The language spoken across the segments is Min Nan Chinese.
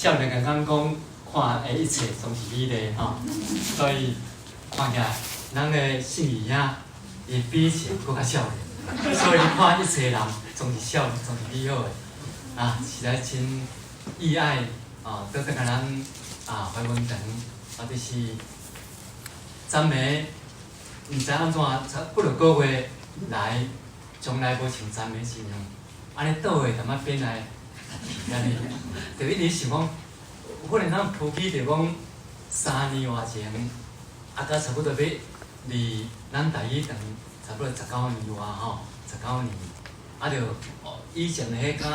少年人講講看的一切總是美麗吼，所以看起來咱的信義兄伊比以前閣較少年，所以你看一切人總是少年，總是美好的，啊，實在真意愛啊，倒轉來咱啊懷文堂，啊，就是昨暝毋知按怎，幾落個月來，從來無像昨暝一樣，按呢倒的淡仔變來去按呢，就一直想講，忽然間浮起著講3年外前，啊，甲差不多欲離咱台語堂差不多十九年外吼，十九年，啊，就以前的彼敢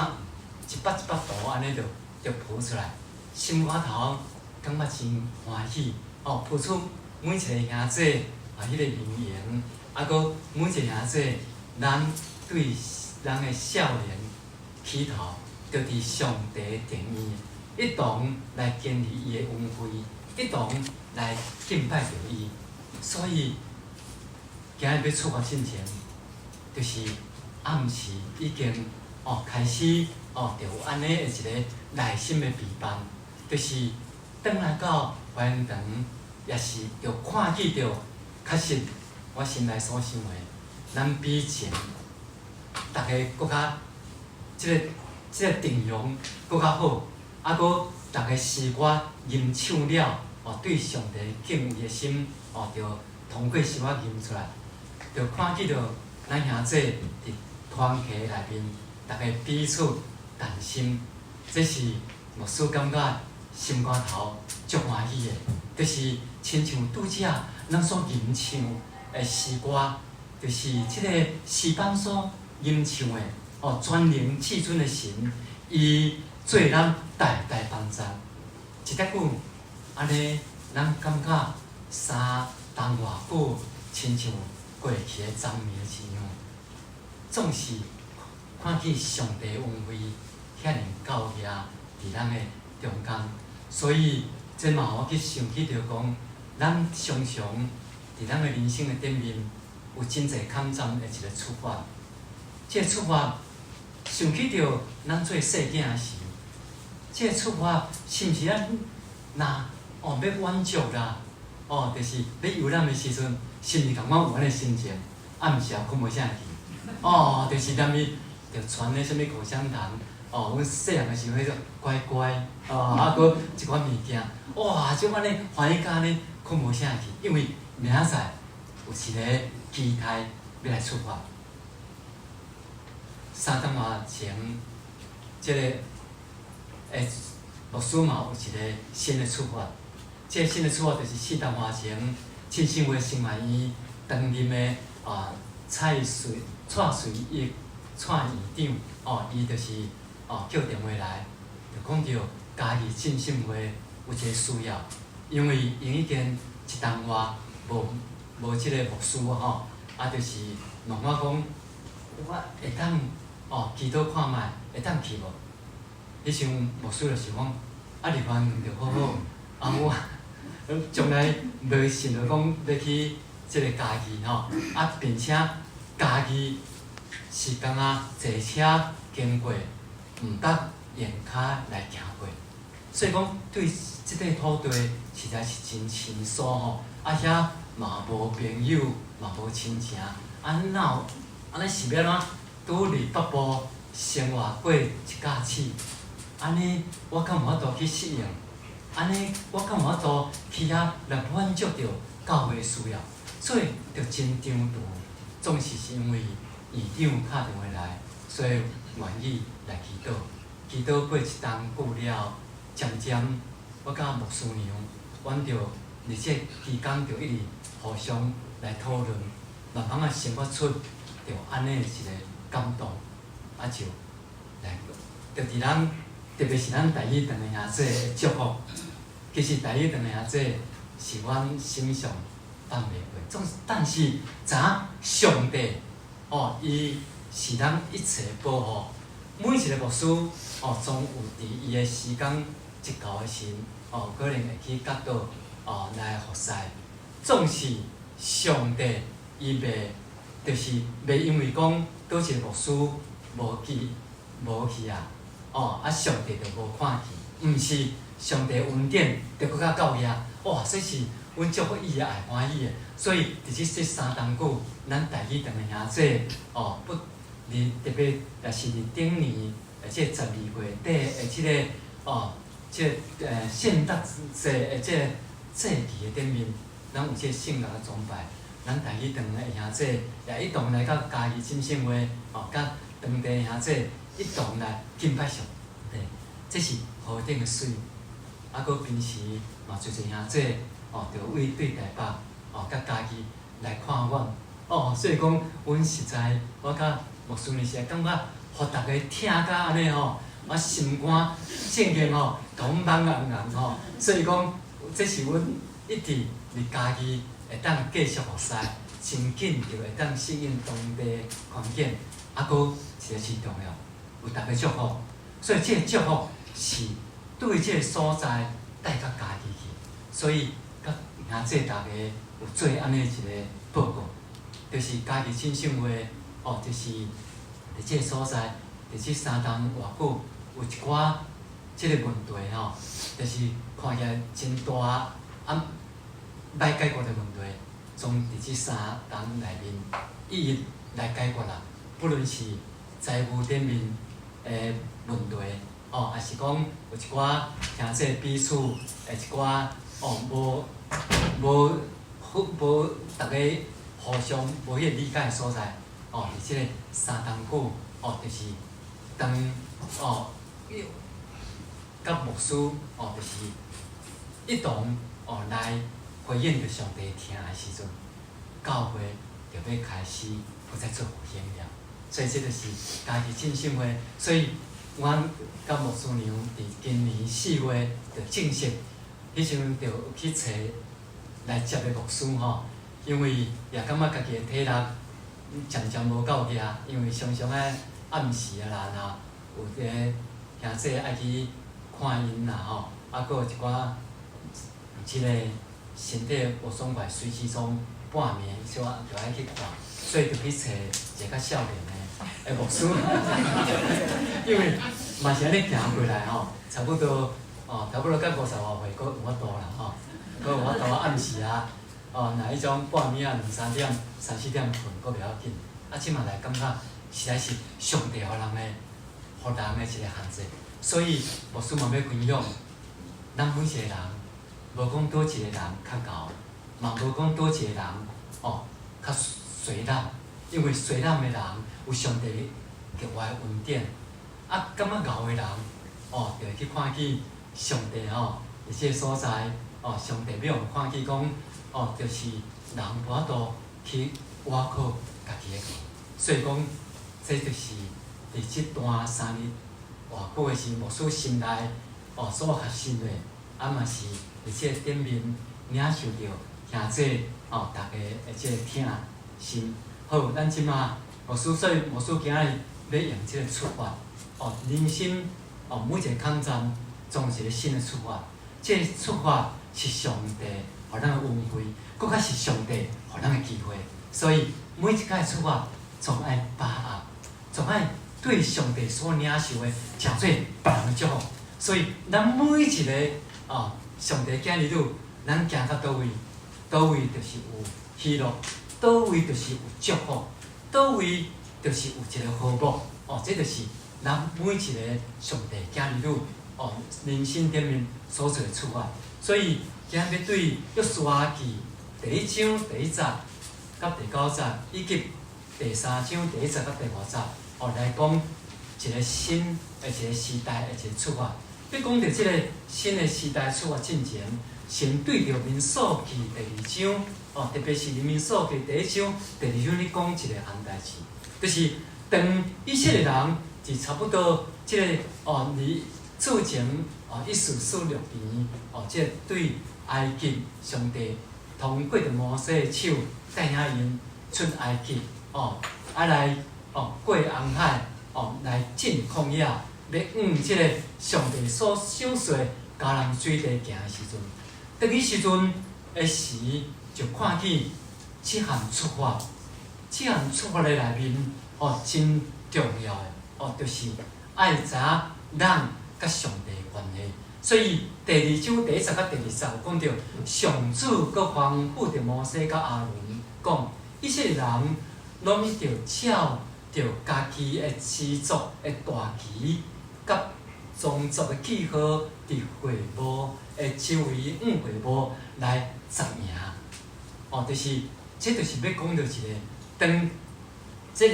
一筆一筆圖按呢就就浮出來，心肝頭感覺真歡喜，哦，浮出每一個兄姊啊，彼個面容，啊，閣每一個兄姊，咱對咱的少年起頭，就佇上帝殿院，一同來經歷伊的恩惠，一同來敬拜著伊。所以今日欲出發進前，就是暗時已經哦開始哦，就有按呢的一個內心的陪伴，就是轉來到懷恩堂，也是著看見著，確實我心內所想的，咱比前逐家閣較這個陣容閣較好，啊，閣逐家詩歌吟唱了，哦，對上帝敬畏的心，哦，就通過詩歌吟出來，就看見著咱兄姊佇團契內面，逐家彼此同心，這是牧師感覺心肝頭足歡喜的，就是親像拄才咱所吟唱的詩歌，就是這個詩班所吟唱的，哦，全能至尊的神，伊做咱大大幫助。一得久，按呢，咱感覺3冬外久，親像過去的昨暝一樣，總是看見上帝恩惠遐爾到遐佇咱的中間，所以這嘛予我去想起著講，咱常常佇咱的人生的頂面有真濟坎站的一個觸發，這個觸發想起著咱做細囝的時，這個觸發是毋是咱若哦欲遠足啦，哦，就是欲遊覽的時陣，是毋是仝款有按呢心情？暗時也睏無啥去，哦，就是踮伊就傳咧啥物口香糖，哦，阮細漢的時陣彼種乖乖，哦，啊，閣一寡物件，哇，這按呢歡喜甲按呢睏無啥去，因為明仔載有一個期待欲來出發。3冬外前，這個牧師嘛有一個新的出發，這個新的出發就是4冬外前，振興會神學院擔任的啊蔡瑞蔡瑞玉蔡院長，哦，伊就是哦叫電話來，就講著嘉義振興會有一個需要，因為𪜶已經一冬外無無這個牧師吼，啊，就是問我講，我會當哦祈禱看覓，會當去無？彼時陣牧師就想講，啊入番就好好，啊我從來無想著講欲去這個嘉義吼，啊並且嘉義是敢若坐車經過，毋捌用跤來行過，所以講對這塊土地實在是真生疏吼，啊遐嘛無朋友，嘛無親情，啊哪有按呢是欲按怎拄佇北部生活過一甲始，按呢我敢有法度去適應？按呢我敢有法度去遐來滿足著教會需要？所以就真張櫥，總是是因為院長敲電話來，所以願意來祈禱。祈禱過一冬久了，漸漸我佮牧師娘，阮就佇這期間就一直互相來討論，慢慢仔生發出著按呢一個感動，啊就來，就佇咱特別是咱台語堂的兄姊的祝福，其實台語堂的兄姊是阮心上放袂過，總但是知影上帝哦，伊是咱一切保護，每一個牧師哦，總有佇伊的時間一到的時，哦，可能會去角島哦來服侍，總是上帝伊袂，就是袂因為講佗一個牧師無去無去啊，哦，啊上帝就無看見。毋是上帝恩典，就閣較夠額。哇！這是阮祝福伊的愛歡喜的。所以佇這3冬久，咱台語堂的兄弟哦，不，佇特別也是佇頂年，而且12月底的這个哦，這个聖誕節的這个祭期的頂面，咱有這个聖樂的崇拜，咱台語堂的兄弟也一同來到嘉義浸信會哦，佮當地的兄弟一同來敬拜上帝，這是何等的媠！啊，閣平時嘛，濟濟兄弟哦，就為對台北哦，佮嘉義來看阮哦，所以講，阮實在我佮牧師呢是感覺，予逐家疼甲按呢吼，我心肝正經吼，共阮蠓紅紅吼，所以講，這是阮一直佇嘉義會當繼續服侍，真緊就會當適應當地環境，啊，閣一个真重要，有逐家祝福，所以這个祝福是對這个所在帶到嘉義去，所以佮兄弟逐家有做按呢一个報告，就是嘉義浸信會哦，就是佇這个所在，佇這3冬偌久，有一寡這个問題吼，就是看起來真大啊，歹解決的問題，總佇這3冬內面一一來解決啦。不論是財務頂面的問題，哦，抑是講有一寡兄弟彼此的一寡哦，無無好無逐家互相無彼个理解的所在，哦，佇這个3冬久，哦，就是當哦，佮牧師哦，就是一同哦來回應著上帝疼的時陣，教會就欲開始閣再做復興了。所以這就是嘉義浸信會，所以阮佮牧師娘佇今年4月就正式，彼時陣就去揣來接的牧師吼，因為也感覺家己的體力漸漸無夠額，因為常常愛暗時啊啦，若有個兄弟愛去看𪜶啦吼，啊，閣有一寡這个身體無爽快，隨時總半暝小可就愛去看，所以就去揣一個較少年的牧師，因為嘛是按呢行過來吼，差不多哦，差不多到50外歲，閣有法度啦吼，閣有法度暗時啊，哦，若彼種半暝啊兩三點、三四點睏，閣袂要緊。啊，這馬來感覺實在是上帝予人的，予人的一個限制，所以牧師嘛欲分享，咱每一個人，無講佗一個人較𠢕，嘛無講佗一個人哦較衰老，因為衰老的人有上帝格外恩典，啊，感覺𠢕的人哦，就會去看見上帝吼，佇這个所在哦，上帝欲予看見講哦，就是人無法度去倚靠家己的，所以講，這就是佇這段3日偌久的時，牧師心內哦所學習的，啊嘛是佇這個頂面領受著兄弟哦，逐家的這个疼心。好，咱這馬牧師所以牧師今仔日欲用這个出發哦，人生哦每一个坎站總是一個新的出發，這个出發是上帝予咱的恩惠，閣較是上帝予咱的機會。所以每一擺出發，總愛把握，總愛對上帝所領受的，誠做別人的祝福。所以，咱每一个哦，上帝囝兒女，咱行到佗位，佗位就是有喜樂，佗位就是有祝福，佗位就是有一个和睦。哦，這就是咱每一个上帝囝兒女哦，人生頂面所做的出發。所以，今日欲對約書亞記第一章第一節佮第九節，以及第三章第一節佮第五節，哦，來講一个新的一个時代的一个出發。欲講著這个新的時代出發進前，先對著民數記第二章，哦，特別是民數記第一章、第二章咧講一个項代誌，就是當以色列人佇差不多這个哦，佇主前哦1446年哦，這个對埃及上帝通過著摩西的手帶領𪜶出埃及哦，啊來哦過紅海哦來進曠野，欲往這个上帝所賞賜的迦南水地行的時陣，當彼時陣的時，就看見這項出發，這項出發的內面哦，真重要的哦，就是愛知影人佮上帝的關係。所以第二章第一節佮第二節有講著，上主閣吩咐著摩西佮亞倫講，以色列人攏著照著家己的氏族的大旗佮宗族的記號，佇會幕的周圍向會幕來紮營。哦，就是，這就是欲講著一个，當這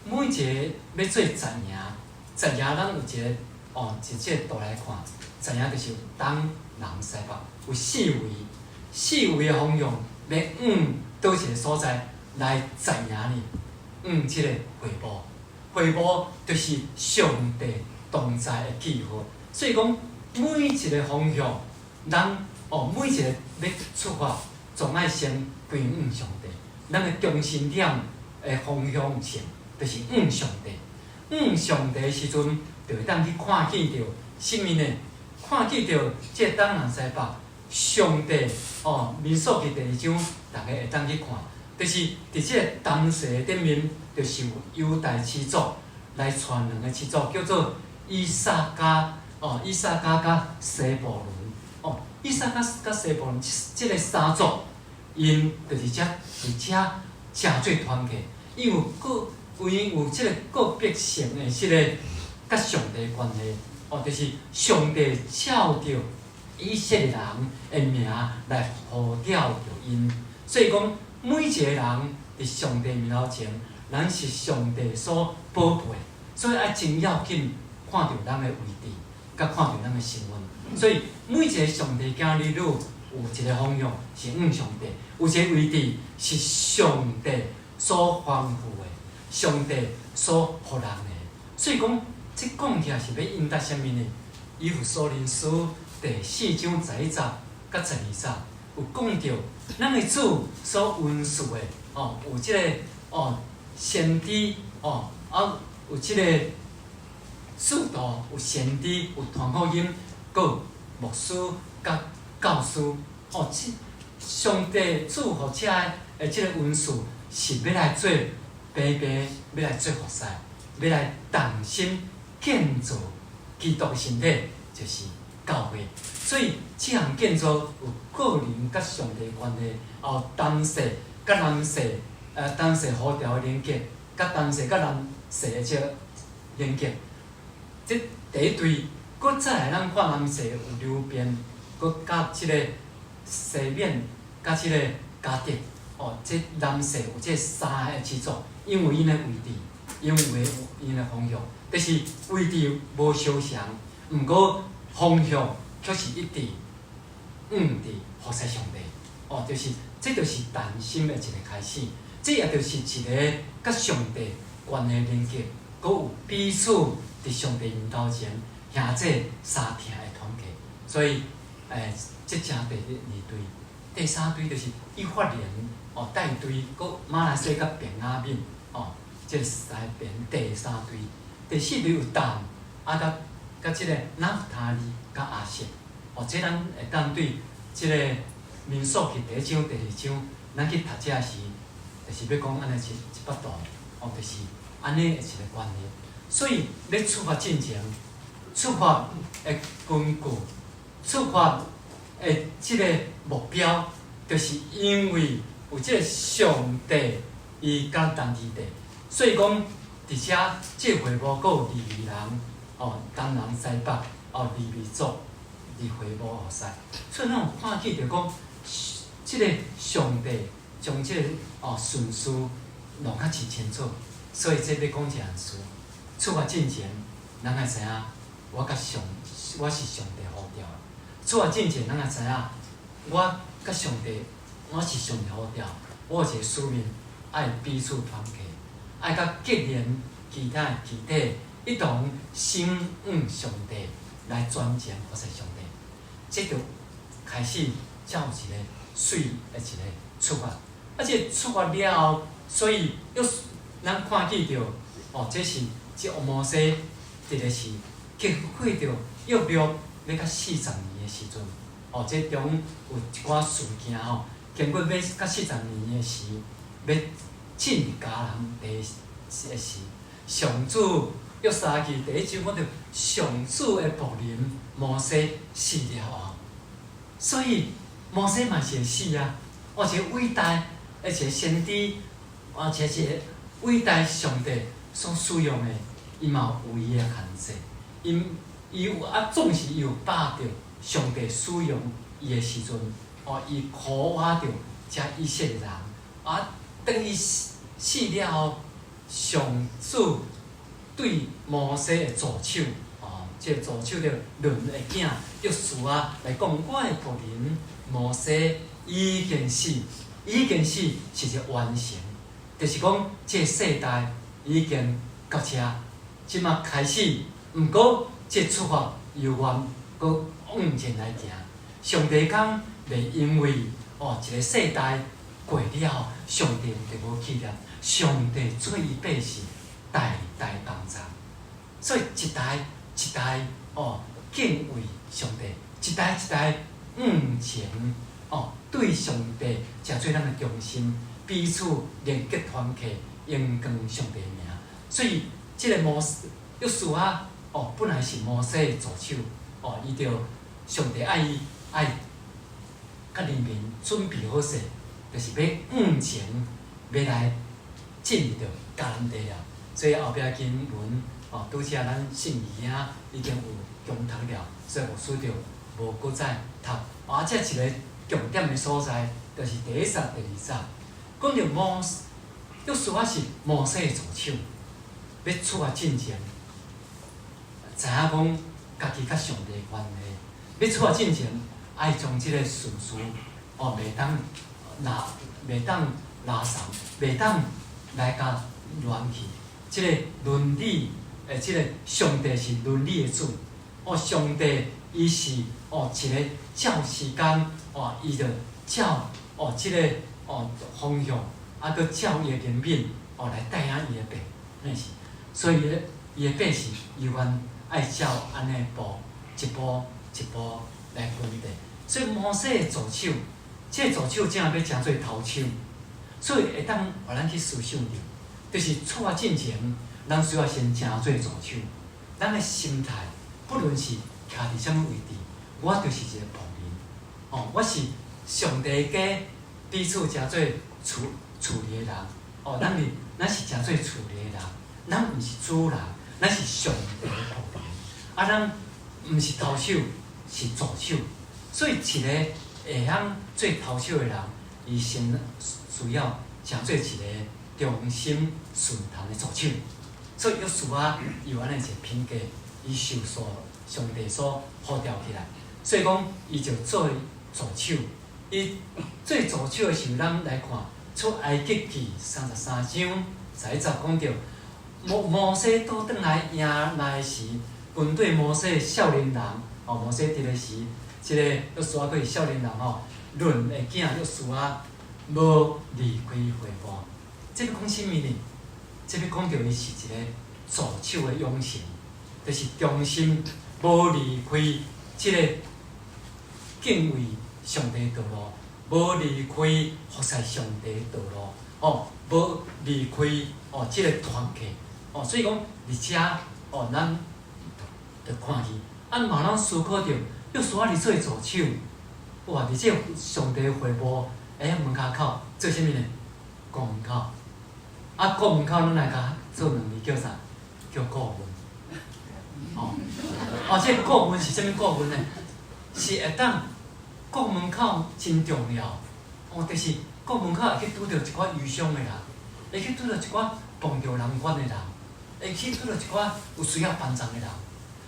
每一个欲做紮營，紮營咱有一个哦，一這個圖來看，紮營就是有東南西北，有四圍，四圍的方向欲往佗一个所在來紮營呢？往這个會幕，會幕就是上帝同在的記號。所以講，每一个方向，咱哦，每一个欲出發，總愛先歸向上帝。咱的中心點的方向性，就是向上帝。向上帝的時陣，就會當去看見著啥物呢？看見著這個東南西北，上帝哦，民數記第二章，逐家會當去看，就是佇這個當勢頂面，就是有猶大氏族來傳兩個氏族，叫做以薩迦哦，以薩迦佮西布倫哦，以薩迦佮西布倫這個三族，𪜶就是遮佇遮誠做團結，因有個因有這個個別性的這個佮上帝關係，哦，就是上帝照著以色列人的名來呼召著𪜶，所以講每一個人佇上帝面頭前，咱是上帝所寶貝，所以愛真要緊看著咱的位置，佮看著咱的身份。所以每一個上帝囝兒女有一個方向是向上帝，有一個位置是上帝所吩咐的，上帝所予人的。所以講，這講起來是欲應答啥物呢？以弗所林書第四章十一節佮十二節有講著，咱的主所恩賜的哦，有這個哦先知哦，啊有這個使徒，有先知，有傳福音，閣有牧師佮教師哦，這上帝賜予遮的這個恩賜是欲來做平平，欲來做服侍，欲來同心建造基督的身體，就是教會。所以這項建造有個人佮上帝關係，哦，東世佮南世，東世呼召的連結，佮東世佮南世的這個連結。這第一對，閣再來咱看南世有流便，閣佮這個西緬，佮這個迦得，哦，這南世有這三个氏族，因為𪜶的位置，因為𪜶的方向，就是位置無相仝，毋過方向卻是一致，向佇服侍上帝。哦，就是這就是重生的一個開始，這也就是一個佮上帝關係連結，閣有彼此佇上帝面頭前兄弟相疼的團結。所以，這正第二對，第三對就是以法蓮哦帶隊，閣瑪拿西佮便雅憫哦，這是排第三對。第四對有但，啊，佮這個拿弗他利佮亞設，哦，這咱會當對這個民數記第一章、第二章，咱去讀這時，就是欲講按呢一一幅圖，哦，就是按呢一個關係。所以欲出發進前，出發的根據，出發的這個目標，就是因為有這個上帝伊佮咱佇咧，所以講佇遮這會幕閣有利未人，哦，東南西北，哦，利未族佇會幕服侍，所以咱有看見著講，這個上帝將這個哦順序弄較真清楚，所以這欲講一項事，出發進前，咱愛知影，我佮上，我是上帝呼召的。出發進前，咱愛知影，我佮上帝，我是上帝呼召，我有一個使命，愛彼此團結，愛佮結連其他的肢體，一同心向上帝來專情服侍上帝。這就開始才有一個媠的一個出發。啊，這個出發了後，所以又咱看見著，哦，這是這摩西，特別是經過著約略欲到四十年的時陣，哦，這中有一寡事件吼，經過欲到四十年的時，欲進迦南地的時，上主約書亞記第一章講著上主的僕人摩西死了後，所以摩西嘛是會死啊！哦，一個偉大的一個先知，而且一個偉大上帝所使用的，伊嘛有伊的限制。伊伊有啊，總是伊有把著上帝使用伊的時陣，哦，伊苦挖著遮以色列人。啊，當伊死死了後，上主對摩西的助手，哦，這個助手著嫩的囝約書亞來講，我的僕人摩西已經死，已經死是一個完成，就是講這個世代已經到遮，這馬開始，毋過這個出發猶原閣往前來行。上帝講袂因為哦一個世代過了後，上帝就無紀念，上帝做伊百姓代代幫助，所以一代一代哦敬畏上帝，一代一代往前哦對上帝誠做咱的中心，彼此連結團契，榮光上帝的名。所以這個摩約書亞哦，本來是摩西的助手哦，伊著上帝愛伊愛佮人民準備好勢，就是欲往前，欲來進入著迦南地啊。所以後壁經文哦，拄才咱信義兄已經有共讀了，所以牧師就無閣再讀。啊，這一個重點的所在，就是第一節、第二節，講著摩約書亞是摩西的助手，欲出發進前，知影講家己佮上帝的關係，欲出發進前，愛將這個順序哦，袂當拉，袂當拉攏，袂當來共亂去。這個倫理，這個上帝是倫理的主，哦，上帝伊是哦一個照時間，哦，伊就照哦這個哦方向，啊，閣照伊的憐憫，哦來帶領伊的百姓，所以伊的百姓猶原愛照按呢步，一步一步來分地。所以摩西的助手，這個助手正欲成做頭手，所以會當予咱去思想著，就是出發進前，咱需要先成做助手。咱的心態，不論是徛佇啥物位置，我就是一個僕人。哦，我是上帝家彼此成做厝厝裡的人。哦，咱是咱是成做厝裡的人，咱毋是主人，咱是上帝的僕人。啊，咱毋是頭手，是助手。所以一個會曉做頭手的人，伊先需要成做一個忠心順從的助手。所以約書亞有按呢一個品格，伊受所上帝所呼召起來，所以講伊就做助手。伊做助手的時候，咱來看出埃及記33章11節講著摩摩西倒轉來營內時，軍隊摩西的少年人，哦，摩西佇咧時，這個約書亞閣是少年人吼，嫩的囝約書亞無離開會幕。這欲講啥物呢？這欲講著伊是一個助手的養成，就是忠心無離開這個敬畏上帝道路，無離開服侍上帝道路，哦，無離開哦這個團契，哦，所以講佇遮哦，咱就看去，啊嘛咱思考著，約書亞佇做助手，哇！佇這個上帝會幕欸門跤口做啥物呢？顧門口。啊，顧門口，咱來共做兩字叫啥？叫顧問。哦，哦，這個顧問是啥物顧問呢？是會當顧門口真重要。哦，就是顧門口會去拄著一寡憂傷的人，會去拄著一寡碰著難關的人，會去拄著一寡有需要幫助的人，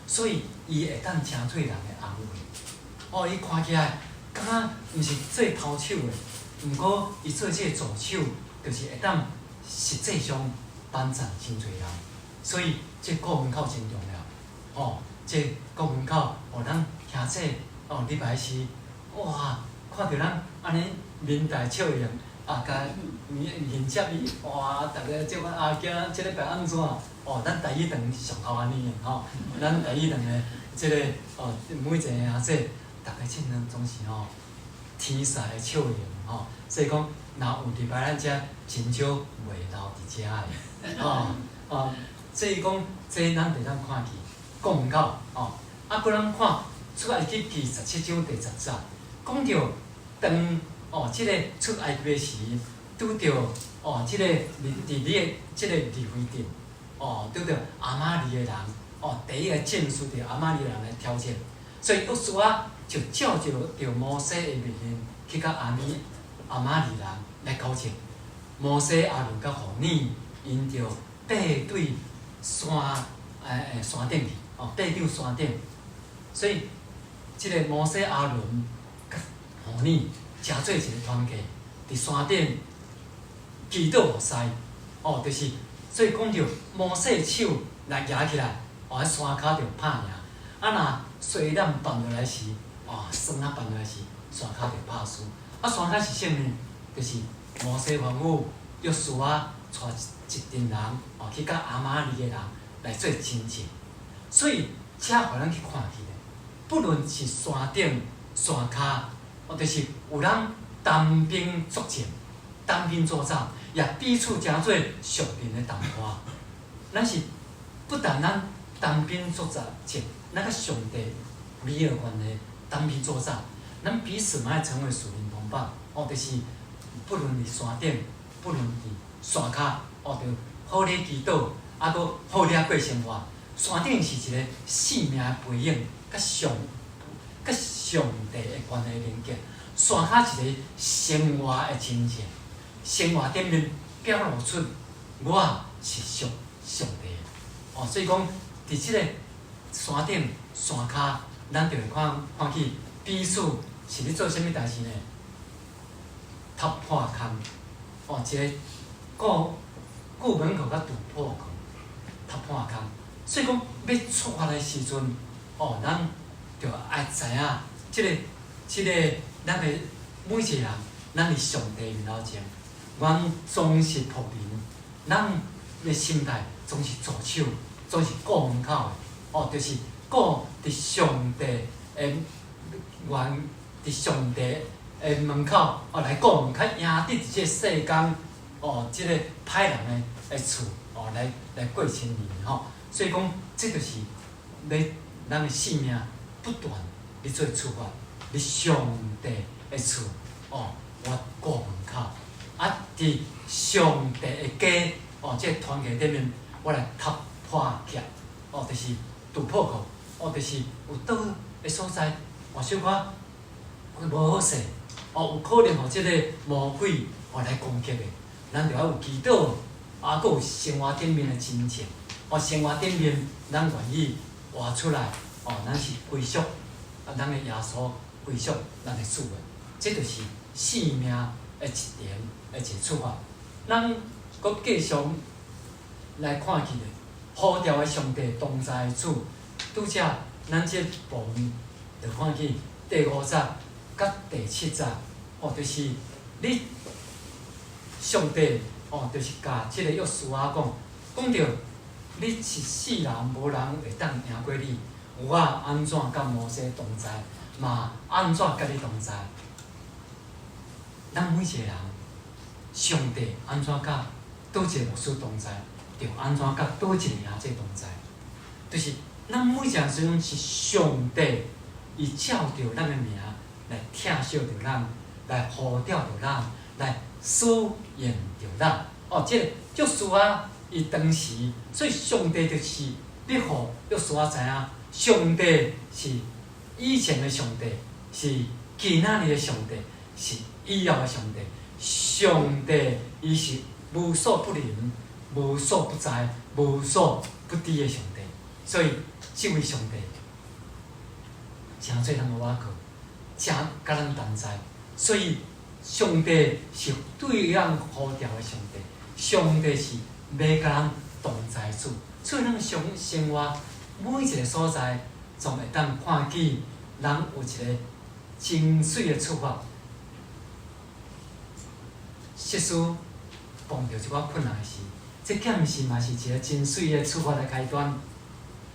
所以伊會當成做人的安慰。哦，伊看起來敢若毋是做頭手的，毋過伊做這個助手，就是會當實際上幫助真濟人。所以這顧門口真重要。哦，這顧門口，哦，咱兄姊哦，禮拜四，哇，看著咱按呢面帶笑容，啊，共迎迎接伊，哇，逐家祝阮阿囝這禮拜按怎？哦，咱台語堂上好按呢的吼，咱台語堂的這個哦，每一个兄姊，逐家凊彩總是吼天使的笑容吼，所以講，若有禮拜咱遮真少袂留佇遮的，吼，哦，所以講，這咱就當看見顧門口哦。啊，閣咱看出埃及記17章第10節，講著當哦，這個出埃及的時，拄著哦，這個佇佇你的這個利非訂哦，拄著亞瑪力的人哦，第一個戰士著亞瑪力的人來挑戰，所以約書亞就照著著摩西的命令去佮亞米亞瑪力人來交戰。摩西、亞倫佮戶珥，𪜶就爬對山欸欸山頂去，哦，爬上山頂。所以，這個摩西、亞倫佮戶珥，成做一個團體，佇山頂祈禱予師，哦，就是所以講著摩西手來舉起來，哦，彼山跤就拍贏。啊，若西楠放落來時，哦，霜仔放落來時，山跤就拍輸。啊，山跤是啥物？就是摩西吩咐約書亞帶一陣人，哦，去佮亞瑪力的人來做爭戰。所以，這予咱去看見咧，不論是山頂、山跤，哦，就是有人單兵作戰、單兵作戰，也彼此成做屬靈的同伴。咱是不但咱單兵作戰，咱佮上帝美好關係單兵作戰，咱彼此嘛愛成為屬靈同伴。哦，就是不論佇山頂，不論佇山跤，哦，就好咧祈禱，啊，閣好咧過生活。山頂是一個生命的培養，佮上佮上帝的關係連結。山跤一個生活的真正，生活頂面表露出我是屬上帝的。哦，所以講，佇這個山頂山跤，咱就會看看見彼此是咧做啥物代誌呢？突破空，哦，一個顧顧門口佮突破口，突破空。所以講，欲出發的時陣，哦，咱就愛知影，這個、這個，咱的每一個人，咱佇上帝面頭前，阮總是僕人，咱的心態總是助手，總是顧門口的，哦，就是顧佇上帝的原，佇上帝的門口，哦，來顧門，較贏得佇這個世間，哦，這個歹人的的厝，哦，來來過千年吼。所以講，這就是咧咱的生命不斷咧做出發，佇上帝的厝，哦，我顧門口，啊，佇上帝的家，哦，這個團體裡面，我來突破起來，哦，就是突破口，哦，就是有佗的所在，哦，小可無好勢，哦，有可能予這個魔鬼哦來攻擊的，咱就愛有祈禱，啊，閣有生活頂面的真正。哦，生活頂面，咱願意活出來，哦，咱是歸屬啊，咱的耶穌歸屬咱的主的，這就是生命的一點的一個出發。咱閣繼續來看起咧，呼召的上帝同在的主，拄才咱這部分就看見第五節佮第七節，哦，就是你上帝，哦，就是共這個約書亞講，講著。你一世人無人會當贏過你，我按怎佮摩西同在，嘛按怎佮你同在。咱每一個人，上帝按怎佮佗一個牧師同在，就按怎佮佗一個兄弟同在。就是咱每一個人是上帝，伊照著咱的名來疼惜著咱，來呼召著咱，來使用著咱。哦，這個約書亞。伊當時，所以上帝就是欲予約書亞知影，上帝是以前的上帝，是今仔日的上帝，是以後的上帝。上帝伊是無所不能、無所不在、無所不知的上帝。所以，這位上帝，成做咱的倚靠，誠佮咱同在。所以，上帝是對咱呼召的上帝，上帝是欲佮咱同在主，所以咱生生活每一個所在，總會當看見咱有一個真媠的出發。即使碰著一寡困難時，這敢毋是嘛是一個真媠的出發的開端？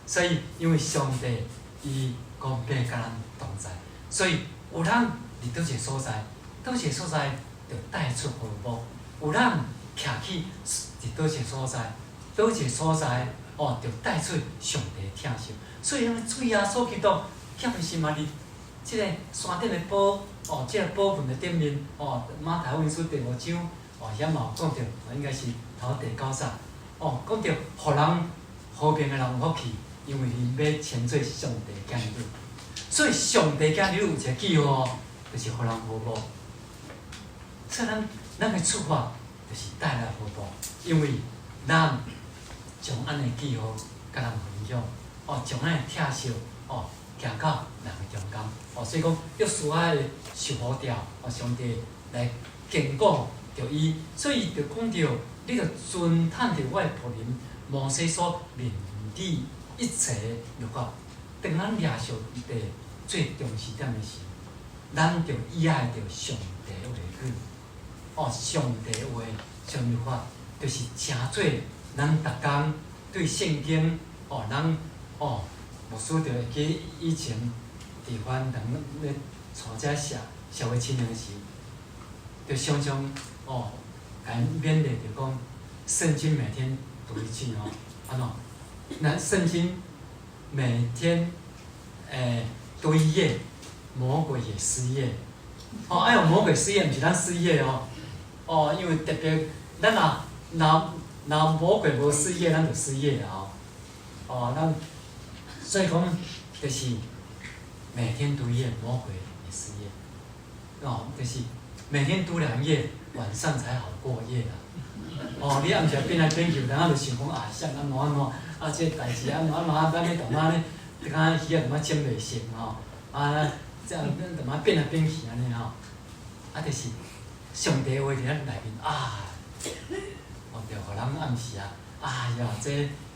所以，因為上帝伊講欲佮咱同在，所以有咱佇佗一個所在，佗一個所在就帶出和睦；有咱徛去佇佗一個所在，佗一個所在哦，就帶出上帝疼惜。所以，咱主耶穌基督，欠毋是嘛佇這个山頂的寶，哦，這个寶文的頂面，哦，馬太福音書第五章，哦，遐嘛有講著，應該是頭第九節，哦，講著，予人和平的人有福氣，因為𪜶欲稱做上帝囝兒女。所以，上帝囝兒女有一个記號哦，就是予人和睦。所以咱咱的出發就是帶來和睦，因為咱將按呢記號共人分享，哦，將咱的疼惜，哦，行到人的中間，哦，所以講約書亞的受呼召，哦，上帝來堅固著伊，所以伊就講著，你著遵趁著我的僕人摩西所命你一切律法。當咱掠上帝最重視點的是，咱著倚愛著上帝話語。哦，上帝話、上律法，就是成做咱逐工對聖經，哦，咱哦，牧師就會記以前佇番人咧帶這社社會青年時，就常常哦，共𪜶勉勵著講，聖經每天讀一句哦，按怎？咱聖經每天讀一頁，魔鬼也失業。哦，哎喲，魔鬼失業，毋是咱失業哦。哦，因為特別，咱若若若魔鬼無失業，咱就失業啊！哦，咱所以講，就是每天讀一頁，魔鬼也失業。哦，就是每天讀兩頁，晚上才好過夜啦。哦，你暗時變來變去，有當仔就想講啊，啥按怎按怎，啊，這個代誌按怎按怎，咱欲創啥呢？就敢魚仔淡仔剪袂成吼，啊，這樣淡仔變來變去按呢吼，啊，就是上帝話佇咱內面啊，哦，就予人暗時啊，哎呀，這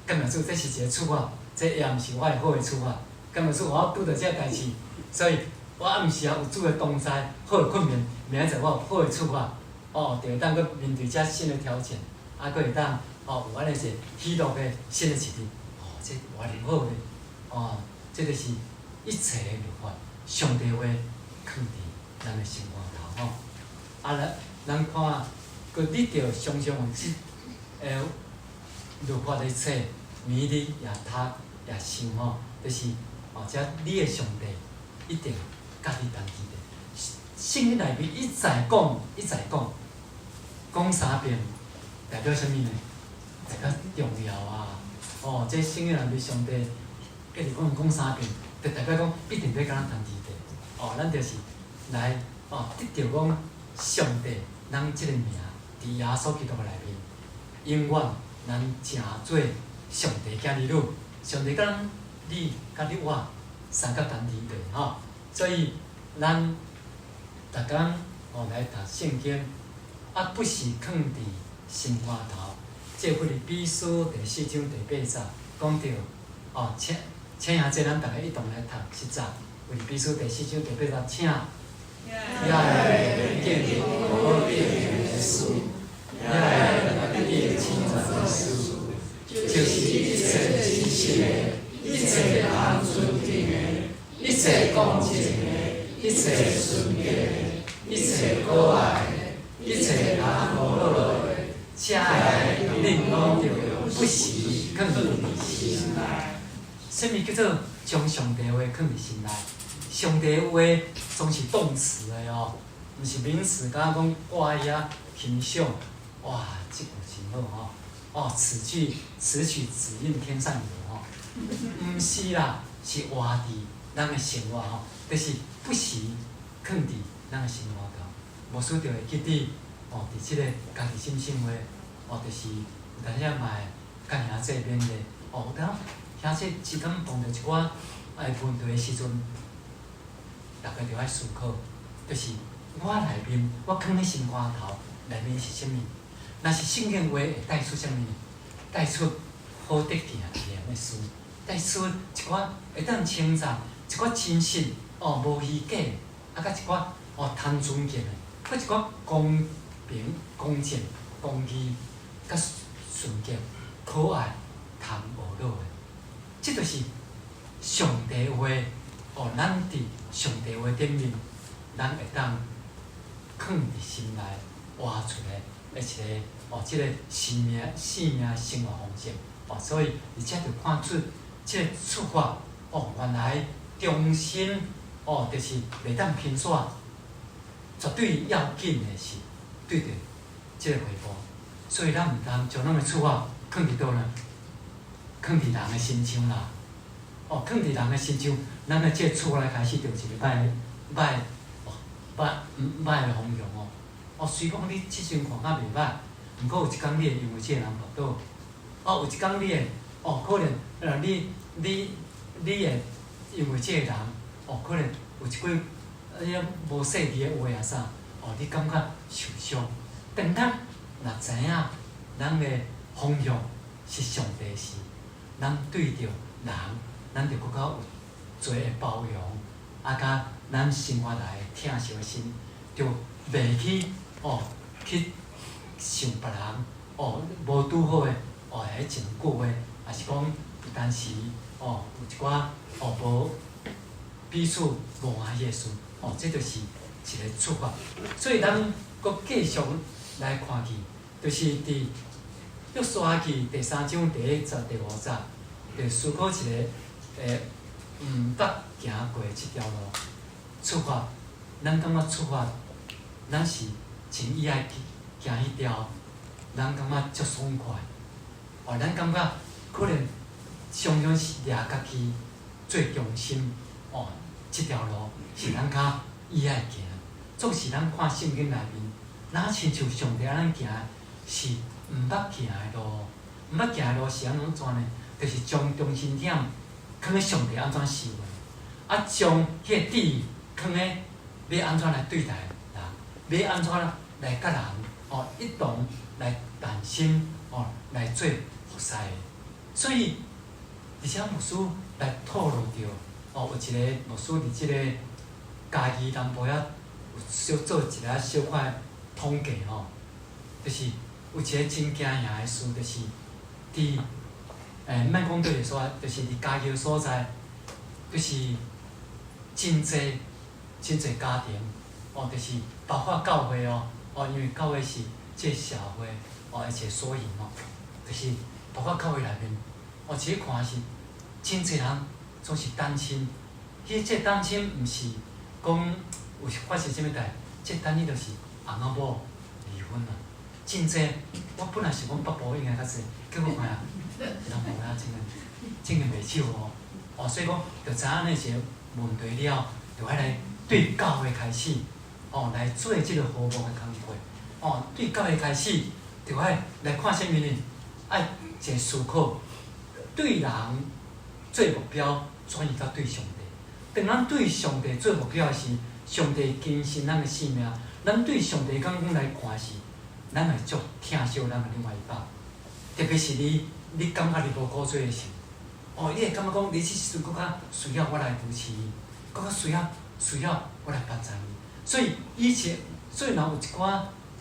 感謝主，這是一个處罰，這也毋是我的好的處罰。感謝主，我拄著這个代誌，所以我暗時啊有主的同在，好的困眠，明仔載我有好的處罰，哦，就會當閣面對這新的挑戰，啊，閣會當哦有按呢一个喜樂的新的一日，哦，這偌爾好咧，哦，這就是一切的律法，上帝話囥佇咱的心肝頭吼。啊，咱咱看，閣你著常常用這律法的冊，明日也讀也想吼，就是哦，這你的上帝一定佮你同佇的。聖經內面一再講，一再講，講三遍，代表啥物呢？代表重要啊！哦，這聖經內面上帝一直講講三遍，就代表講必定欲佮咱同佇的。哦，咱就是來哦，得著講上帝，咱這个名佇耶穌基督的內面，永遠咱成做上帝囝兒女，上帝佮咱你佮你我三角同佇的吼，所以咱逐工哦來讀聖經，啊不時囥佇心肝頭。這腓立比書第四章第八節講著哦，請請兄弟咱逐家一同來讀實節。腓立比書第四章第八節，請。也會見可敬的事，也會得稱讚的事，就是一切真實的，一切通尊敬的，一切公正的，一切純潔的，一切可愛的，一切通呵咾的，這个恁攏著不時囥佇心內。啥物叫做將上帝話囥佇心內？上帝話總是動詞的哦，毋是名詞。敢若講掛佇遐欣賞，哇，這句真好吼！哦，此句此曲只應天上有吼，毋是啦，是活佇咱的生活吼，就是不時囥佇咱的生活頭。牧師就會記得哦，佇這个家己信心話，哦，就是有當時嘛會佮兄弟勉勵，哦，有當兄弟之間碰著一寡問題的時陣，逐家著愛思考，就是我內面，我囥佇心肝頭內面是啥物？若是聖經話會帶出啥物？帶出好得行的事，帶出一寡會當稱讚，一寡真實哦，無虛假，啊，佮一寡哦通尊敬的，閣一寡公平、公正、公義，佮純潔、可愛、通呵咾的，這就是上帝話哦。咱佇上帝話頂面，咱會當囥佇心內活出來的一个哦，這个生命、生命生活方式。哦，所以而且就看出這个出發，哦，原來中心哦，就是袂當偏煞，絕對要緊的是對著這个回報。所以咱毋通將咱的出發囥佇佗呢？囥佇人的身上啦。哦，囥佇人的身上，咱的這个出發來開始就是一個歹歹哦歹歹的方向哦。哦，雖講你這陣看較袂歹，毋過有一工你會因為這个人跋倒。哦，有一工你會哦，可能你會因為這个人，哦，可能有一句遐無細膩的話啊啥，哦，你感覺受傷。當咱若知影咱的方向是上帝時，咱對著人，咱就閣較有濟的包容，啊，佮咱生活內疼惜的心，就袂去哦去想別人哦無拄好的哦，彼一兩句話，抑是講有當時哦有一寡哦無彼此無歡喜的事，哦，這就是一个出發。所以咱閣繼續來看去，就是佇約書亞記第三章第一節、第五節，就思考一个毋捌行過這條路出發。咱感覺出發，咱是真意愛去行彼條，咱感覺足爽快。哦，咱感覺可能常常是掠家己最中心，哦，這條路是咱較意愛行。總是咱看聖經內面，若親像上帝按咱行是毋捌行的路，毋捌行的路是按怎呢？就是將中心點囥咧上帝按怎想的，啊，將彼个智囥咧欲按怎來對待人，欲按怎來佮人哦一同來同心哦來做服侍。所以，而且牧師來透露著哦，有一个牧師佇這个嘉義南部遐有小做一个小可的統計吼，就是有一个真驚訝的事，就是佇莫講佗一个所在，就是佇嘉義的所在，就是真濟真濟家庭，哦，就是包括教會哦，哦，因為教會是這个社會哦的一個縮影哦，就是包括教會內面，哦，其實看是真濟人總是單親，彼這單親毋是講有發生啥物代，這單親就是翁仔某離婚啊，真濟。我本來想講北部應該較濟，結果看下南部遐真個真個袂少哦。哦，所以講，就知影按呢一个問題了，就愛來對教會開始，哦，來做這个和睦的工課。哦，對教會開始，就愛來看啥物呢？愛一个思考，對人做目標，轉移到對上帝。當咱對上帝做目標時，上帝更新咱的生命。咱對上帝眼光來看時，咱會足疼惜咱的另外一半。特別是你，你感覺你無顧做的時，哦，你會感覺講，你這時陣閣較需要我來扶持伊，閣較需要我來幫助伊。所以以前，雖然有一寡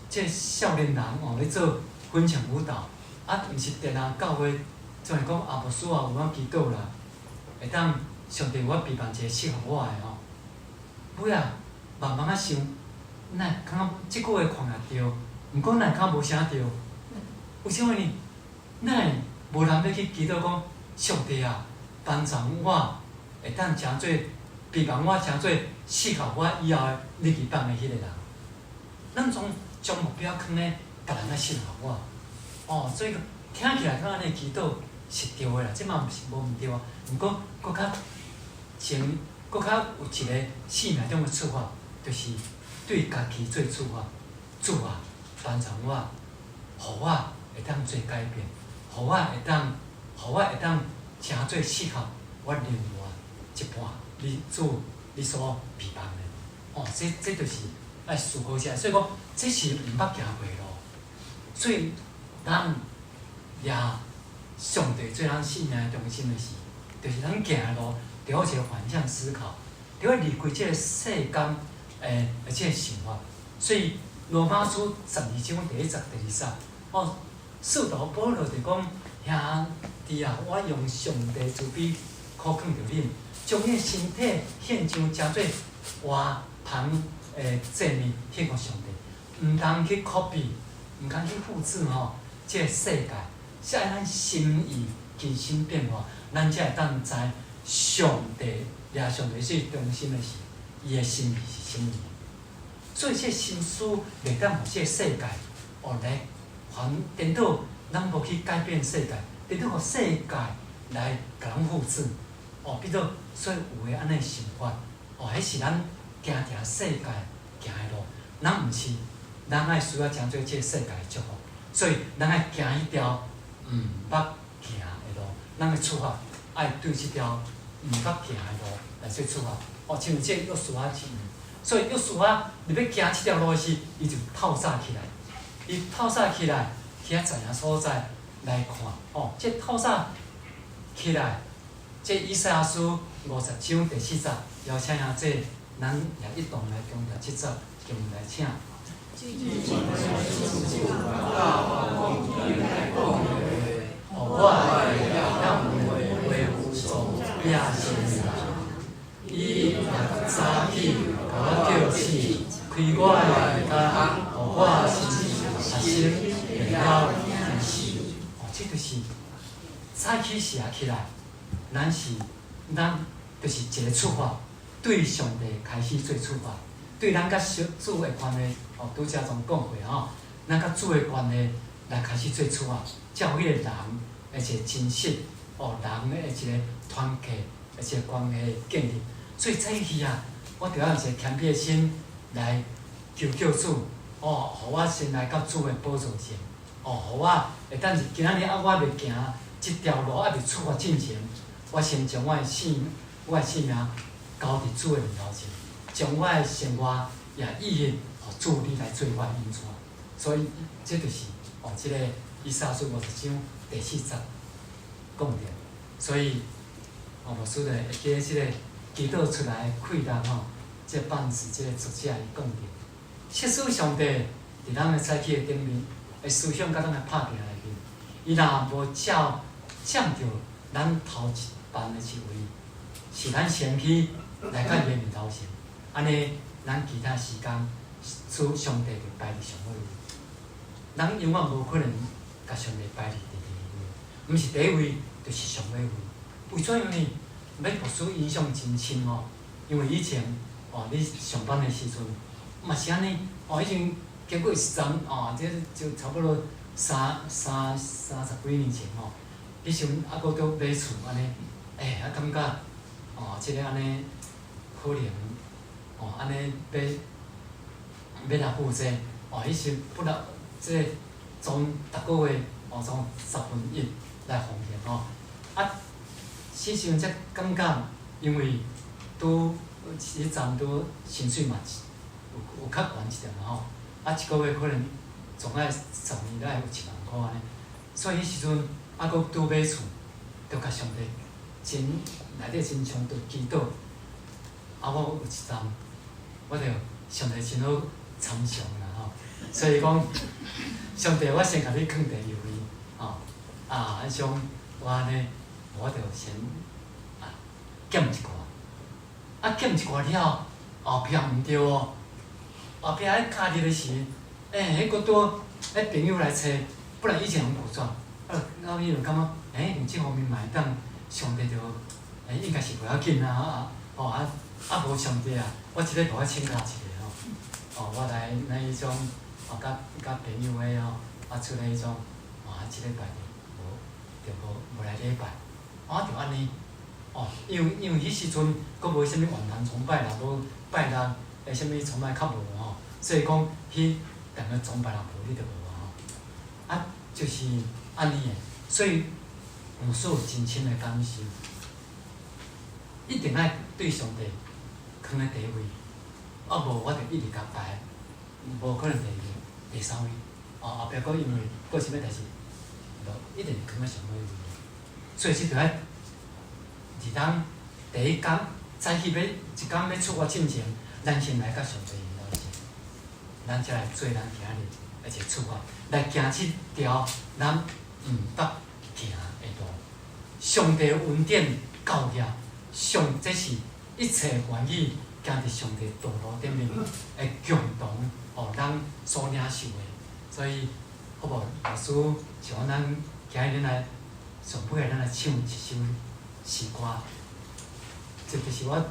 這少年人哦，咧做婚前舞蹈，啊，毋是定定教會，總是講啊，牧師啊，有我祈禱啦，會當上帝有我備辦一個適合我的吼。尾仔慢慢仔想，哪會感覺這句話看也對，毋過哪會感覺無啥對？為啥物呢？哪會無人欲去祈禱講，上帝啊，幫助我會當成做備辦我成做適合我以後的另一半的彼个人。咱總將目標囥咧別人愛適合我，哦，所以講聽起來感覺按呢祈禱是對的啦，這嘛毋是無毋對啊。毋過閣較前，閣較有一个生命中的出發，就是對家己做出發，主啊，幫助我，予我會當做改變，予我會當成做適合我另外一半，你主你所備辦的，哦，這就是愛思考者，所以講這是毋捌行過的路，所以咱掠上帝做咱生命的中心的時，就是咱行的路，著愛一个反向思考，著愛離開這个世間的這个想法。所以羅馬書12章第一節、第二節，哦，使徒保羅就講：兄弟啊，我用上帝慈悲苦勸著恁，將恁身體獻上，成做活香的祭物獻予上帝，毋通去 copy，毋通去複製吼，這个世界是愛咱心意更新變化，咱才會當知上帝掠上帝是中心的是，伊的心意是啥物。所以這心思袂當予這个世界哦來還顛倒，咱無去改變世界，顛倒予世界來共咱複製。哦，變做所以有的按呢想法，哦，彼是咱行佇世界行的路，咱毋是，咱愛需要成做這个世界的祝福，所以咱愛行彼條毋捌行的路，咱的出發愛對這條毋捌行的路來做出發。哦，親像這約書亞一樣，所以約書亞入欲行這條路時，伊就透早起來，伊透早起來去遐知影所在來看，哦，這透早起來，這以賽亞書50章第四節，邀請兄弟，咱也一同來恭讀這節經文來請。予我的曉話有做也是伊若早起共我叫醒，開我的耳予我心心會曉聽受。哦，這就是早起時啊起來，咱是咱就是一個出發，對上帝開始做出發，對咱佮主的關係，哦，拄才總講過吼，咱佮主的關係來開始做出發，才有彼個人的一個真實，哦，人的一個團契的一個關係建立。所以早起啊，我著愛用一個謙卑的心來求叫主，哦，予我先來到主的寶座前，哦，予我會當是今仔日啊，我欲行這條路猶未出發進前，我先將我的性命交佇主的面頭前，將我的生活也意願予主你來做我的引帶。所以這就是哦，這個以賽亞書50章第四節講著。所以哦，牧師就會記得這個祈禱出來的氣力吼，這放是這個作者伊講著。設使上帝佇咱的早起的頂面，的思想佮咱的拍拼內面，伊若無照佔著咱頭一班的一位，是咱先去來到伊的面頭前，按呢，咱其他時間，主上帝就排佇上尾位。咱永遠無可能共上帝排佇第二位，毋是第一位，就是上尾位。為怎樣呢？欲牧師印象真深哦，因為以前哦，你上班的時陣嘛是按呢，哦，以前經過一陣哦，這就差不多三十幾年前吼，彼時陣猶閣佇買厝按呢，欸，啊感覺哦，這個按呢可能哦，按呢欲來負債，哦，彼時本來這個總逐個月哦，總十分一來奉獻吼，啊，彼時陣才感覺，因為拄彼陣拄薪水嘛有較懸一點嘛吼，啊一個月可能總愛十年內有1萬箍按呢，所以彼時陣猶閣拄買厝，就共上帝真內底真衝突祈禱，啊我有一陣，我就上帝真好參詳啦吼，所以講上帝我先共你囥第二位吼，啊按像我按呢，我就先啊減一寡，啊減一寡了後，後壁毋對哦，後壁彼假日的時，欸，彼閣拄彼朋友來揣，本來以前攏無怎，啊，後伊就感覺，欸，這方面嘛會當上帝就，欸，應該是無要緊啊，啊，哦啊啊無上帝啊，我這禮拜我請假一下吼，哦，我來咱彼種，哦，佮佮朋友彼吼，啊出來彼種，哦，啊這禮拜就無，就無無來禮拜，啊就按呢，哦，因為彼時陣閣無啥物元旦崇拜啦，無拜六的啥物崇拜較無吼，所以講彼逐个崇拜若無你就無吼，啊，就是按呢的，所以牧師有真深的感受，一定愛對上帝囥佇第一位，啊無我就一直共排，無可能第二、第三位，哦後壁閣因為閣啥物代誌，就一定囥佇上尾位，所以這就愛佇當第一工早起欲一工欲出發進前，咱先來到上帝面頭前，咱才來做咱今仔日的一個出發，來行這條咱毋捌行的路。上帝恩典夠額，上這是一切願意行佇上帝道路頂面的共同予咱所領受的。所以，好無？牧師像咱今日咱來上尾，咱來唱一首詩歌。這就是我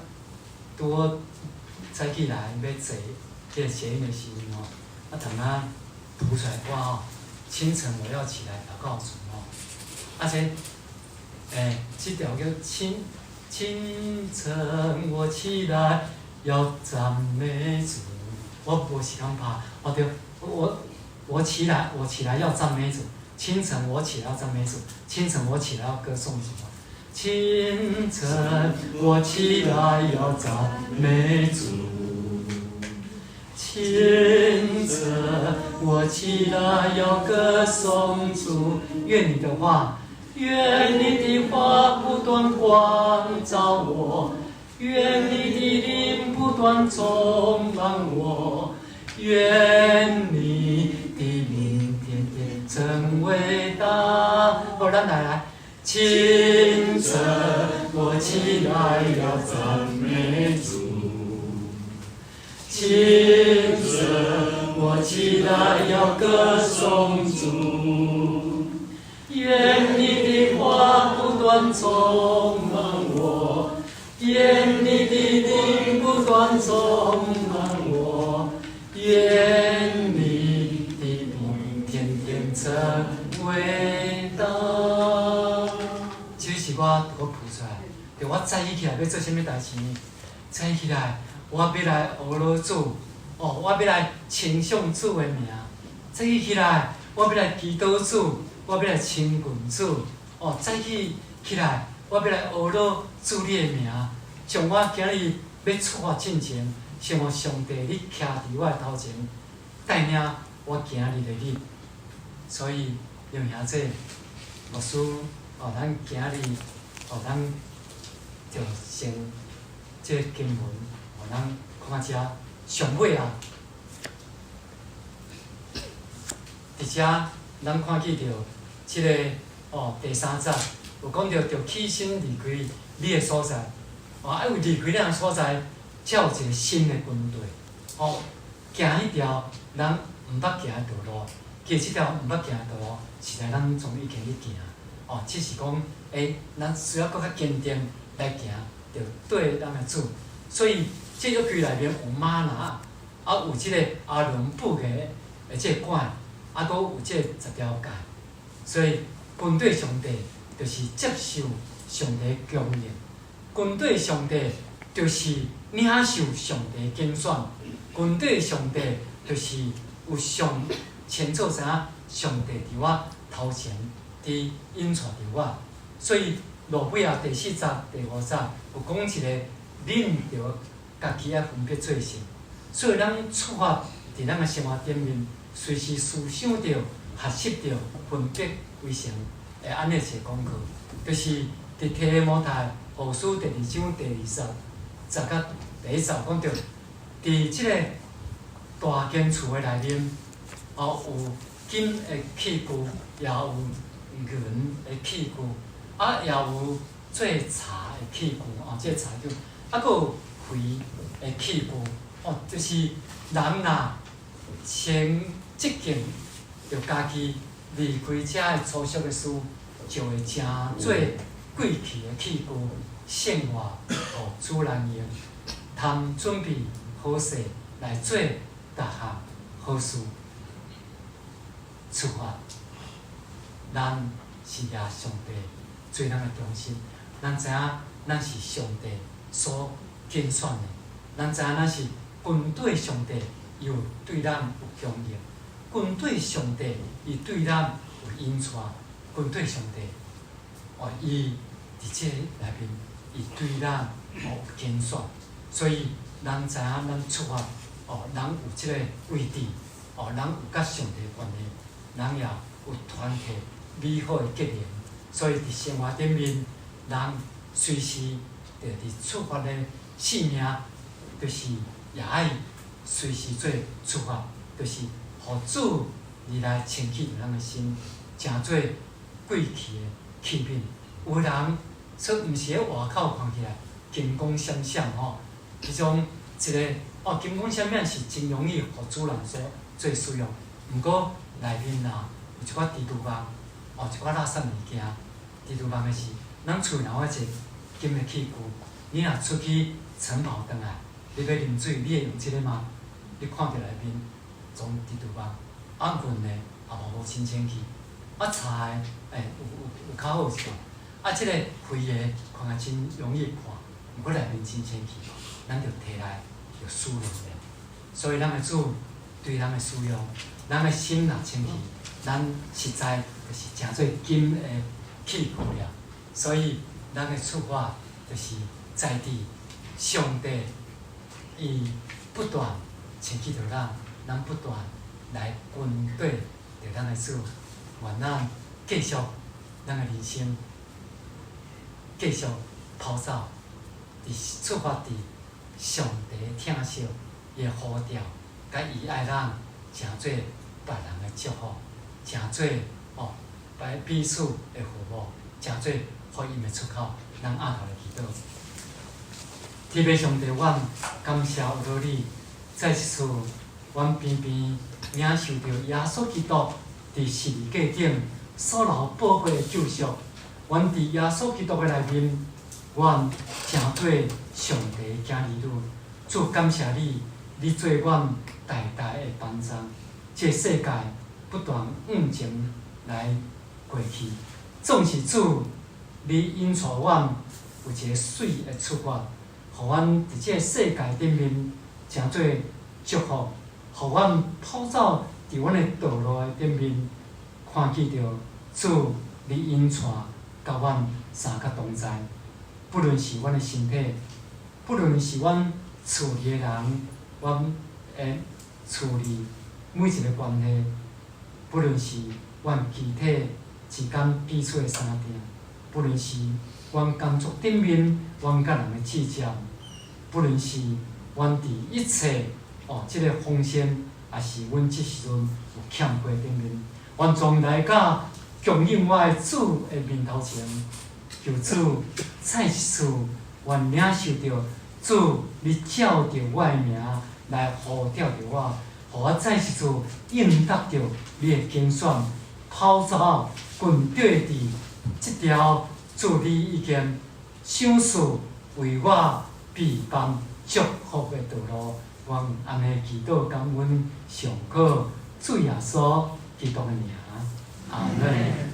拄好早起來欲坐這个捷運的時陣吼，啊，淡仔譜出來歌吼，清晨我要起來禱告主吼，啊這，這條叫清清晨我起來要讚美主，我無時間拍，哦對，我起來，我起來要讚美主，清晨我起來要讚美主，清晨我起來要歌頌主。清晨我起來要讚美主，清晨我起來要歌頌主。願你的話，願你的話不斷光照我，願你的靈不斷充滿我，願你的名天天成為大。好，咱來來。清晨我起來要讚美主，清晨我起來要歌頌主，願你的話不斷充滿我，願你的靈不斷充滿我，願你的名天天成為大。這是我拄譜出來，對我早起起來欲做啥物代誌呢？早起來，我欲來呵咾主，哦，我欲來稱頌主的名。早起起來，我欲來祈禱主，我欲來親近主。哦，早起起來，我欲來呵咾主你的名。將我今日欲出發進前，先予上帝你徛佇我的頭前，帶領我行日的日。所以，弟兄姊牧師。哦，咱今日哦，咱就先這個經文，予咱看遮上尾啊，佇遮咱看見著這个哦第三節有講著著起身離開你的所在，哦，啊，因為離開咱的所在，才有一個新的軍隊，哦，行彼條咱毋捌行的道路，其實這條毋捌行的道路，實在咱總已經咧行。哦，只是講，咱需要閣較堅定來行，著對咱的主。所以，這約櫃內面有嗎哪，啊有這個亞倫布的這個管，啊，閣有這十條誡。所以，跟綴上帝就是接受上帝供應，跟綴上帝就是領受上帝揀選，跟綴上帝就是有上清楚知影上帝佇我頭前。佇引帶著我，所以路尾仔第四節、第五節有講一個恁著家己愛分別做聖，所以咱出發佇咱的生活頂面，隨時思想著、學習著分別為聖，會按呢一个功課，就是佇提摩太後書第二章第二十節佮第一節講著，佇這个大間厝的內面，哦有金的器具，也有銀的器具，啊，也有做柴的器具，哦，這個柴叫，啊，閣有肥的器具，哦，就是人若先潔淨著家己離開這个粗俗的事，就會成做貴氣的器具，聖化予主人用，通準備好勢來做逐項好事。出發。咱是掠上帝做咱的中心，咱知影咱是上帝所揀選的，咱知影咱是跟綴上帝，伊有對咱有供應；跟綴上帝，伊對咱有引帶；跟綴上帝，哦，伊佇這內面，伊對咱有揀選，所以咱知影咱出發，哦，人有這个位置，哦，人有佮上帝關係，人也有團契美好的結連，所以佇生活頂面，人隨時著佇出發的性命，就是也愛隨時做出發，就是予主而來清潔咱的心，成做貴氣的器皿。有人說毋是咧外口看起來金光閃閃吼，彼種一个哦金光閃閃是真容易予主人所做使用，毋過內面啊有一寡蜘蛛網。哦，一寡垃圾物件。蜘蛛網的是，咱厝內有一个金的器具，你若出去晨跑轉來，你欲啉水，你會用這个嗎？你看著內面裝蜘蛛網，啊銀的也嘛無真清氣，啊柴的欸有較好一寡，啊這个灰的看起真容易看，毋過內面真清氣，咱就提來就使用咧。所以咱的主對咱的使用，咱的心若清氣，咱實在就是誠做金的器具了。所以咱的出發就是在佇上帝，伊不斷清氣著咱，咱不斷來跟綴著咱的主，願咱繼續咱的人生，繼續跑走，佇出發佇上帝疼惜伊的呼召，佮伊愛咱，成做別人的祝福，成做哦，別彼此的服務，成做福音的出口。咱阿頭來祈禱。天父上帝，阮感謝有你，再一次，阮平平領受著耶穌基督佇十字架頂所流寶血的救贖。阮佇耶穌基督的內面，阮成做上帝的囝兒女。主感謝你，你做阮大大的幫助。這个世界不斷向前來過去，總是主，你引帶阮有一个媠的出發，予阮佇這个世界頂面成做祝福，予阮跑走佇阮的道路的頂面，看見著主你引帶佮阮三角同在，不論是阮的身體，不論是阮厝裡的人，阮的厝裡每一个關係，不論是阮肢體之間彼此的相疼，不論是阮工作頂面，阮佮人的計較，不論是阮佇一切哦，這个風險，抑是阮這時陣有欠缺頂面，阮總來到供應我的主的面頭前，求主再一次，阮領受著主你照著我的名來呼召著我，予我再一次應答著你的揀選，跑走跟綴佇這條主你已經賞賜為我備辦祝福的道路。阮按呢祈禱感恩上好主耶穌基督的名，阿門。